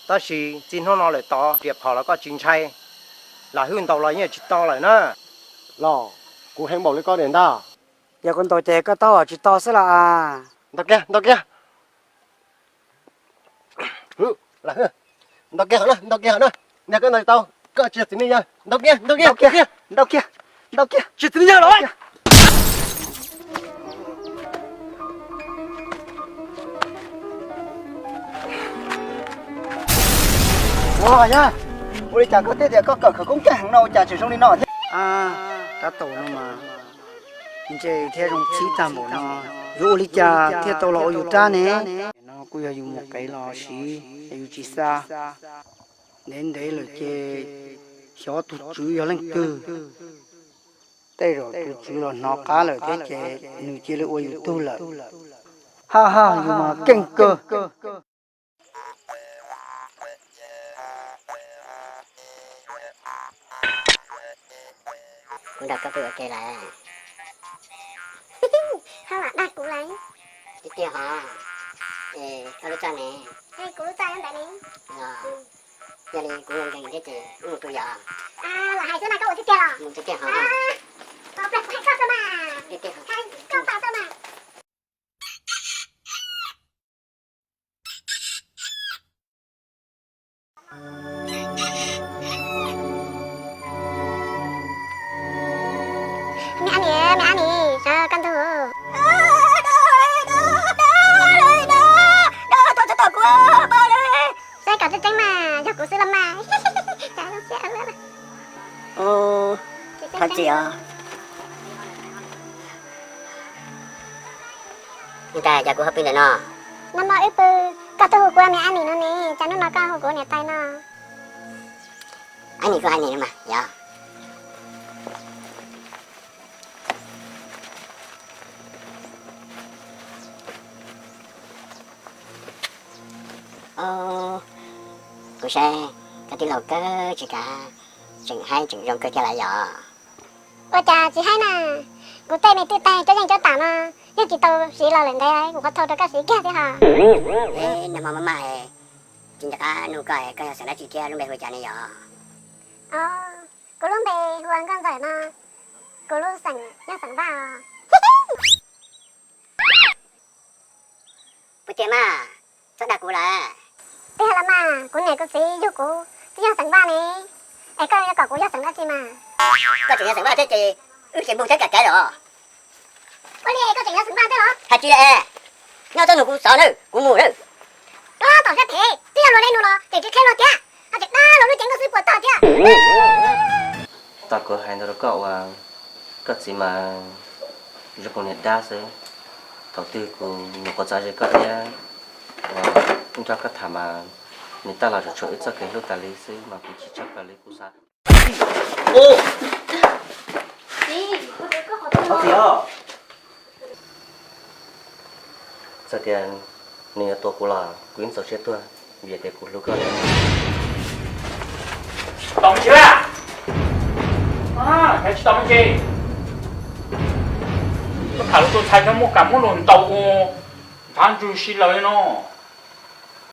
Tab sis txij hnub no lawm tod riam phom los koj tsis ntshai, lam hwj ntaus los yeej tsis tau lawm na. Los, kuv heev npaum li koj niam ntag. Yog kuv ntaus ces koj taub hau tsis tau xwb los as. Ntaus kiag, ntaus kiag. Ntaus kiag hov na, ntaus kiag hov na. Ntiag koj ntaus tau, koj tsis yog txiv neej yawg. Ntaus kiag, ntaus kiag, ntaus kiag, ntaus kiag, ntaus kiag. Tsis txiv neej yawg los. Ua yog, ua li cas koj thiaj tias koj kawm khawv koob kawg heev no ua cas tseem zoo li no thiab? Tab tom no mas ntse thiab zoo txhib tag npaum no, yuav ua li cas thiaj tau los ua yus rab ne? No kuj yog yus mus qev los siv es yus tsis xa. Ntev ntev lawm ces xyov tus tswv yog leej twg. Tej zaum tus tswv los hnov qab lawm thiab ces nws cia li ua yus tug lawm. Ha ha, yus mas keej kawg. Kuv nrog koj pw ua ke lawm. Ho lam dag kuv lawm. Tiag tiag hov. Es koj lub txaj ne? Es kuv lub txaj nyob ntawd ne. Los, yog li kuv nkees thiab ces wb mus pw yom. Los hais xwb mas koj ua tiag tiag los? Mus tiag tiag hov. Ua pliag kuv hais koj xwb mas. Tiag tiag hov. Hais koj tas xwb mas. Me ab nis, me ab nis, sawv koj ntug. Saib kom tseeb tseeb mas yog kuv xwb los mas. Thov txim os. Niam tais, cas kuv ho pw ntawm no? Nag hmo wb pw, koj twb hu kuv ua me ab nis no ne, cas hnub no koj hu kuv niam tais no? Ab nis kuj hais nis no mas yog. Kuv saib koj tij laug kawg tsis kav, tseem haib tseem zoo kawg thiab lawm yom. Ua cas tsis haib na, kuv tej me twj taig coob yeej coob tam no yeej tsis tau siv los lawm ntev, kuv qhuav thau rau koj siv kiag thiab hos. Nag hmo maj maj, tsis nco qab nug koj, koj yog xeem dab tsi thiab lub npe hu li cas ne yom? Kuv lub npe hu ua Nkauj Ntxawm no, kuv lub xeem nyob xeem Vaj os. Puas tiag mas, txhob dag kuv lawm. Tiag los mas, kuv niam kuv txiv yug kuv twb yog xeem Vaj ne, es koj yuav kom kuv yog xeem dab tsi mas? Koj tseem yog xeem Vaj thiab ces wb tsis npog thiab kam kev lawm os. Ua li koj tseem yog xeem Vaj thiab los? Hais tsis li es, nyob txhob nug kuv xov nawb, kuv mus nawb. Tab tom sab phem twb yog luag li nug los tseem tsis qhia luag thiab, ho tseem dag luag lub cev nkauj xwb puas tag thiab. Tau kuv hais ntau rau koj uas koj txiv mas zoo kuv niag dab xwb. Thaum twg kuv nyuam qhuav txav ze koj thiab uas nrog koj tham mas nws tab los tsuas tshuam wb txoj kev hlub tas li xwb mas kuv chim tshaj plaws li kuv xav. Txiv os, txawm tias nws yuav tua kuv los kuv yeej txaus siab tuag vim tias kuv hlub koj. Tau me ntsis, tsis tau me ntsis. Koj tham lus tus ntxhais no muaj kam muab luag ntaus ua ntshav ntsug si lawm no.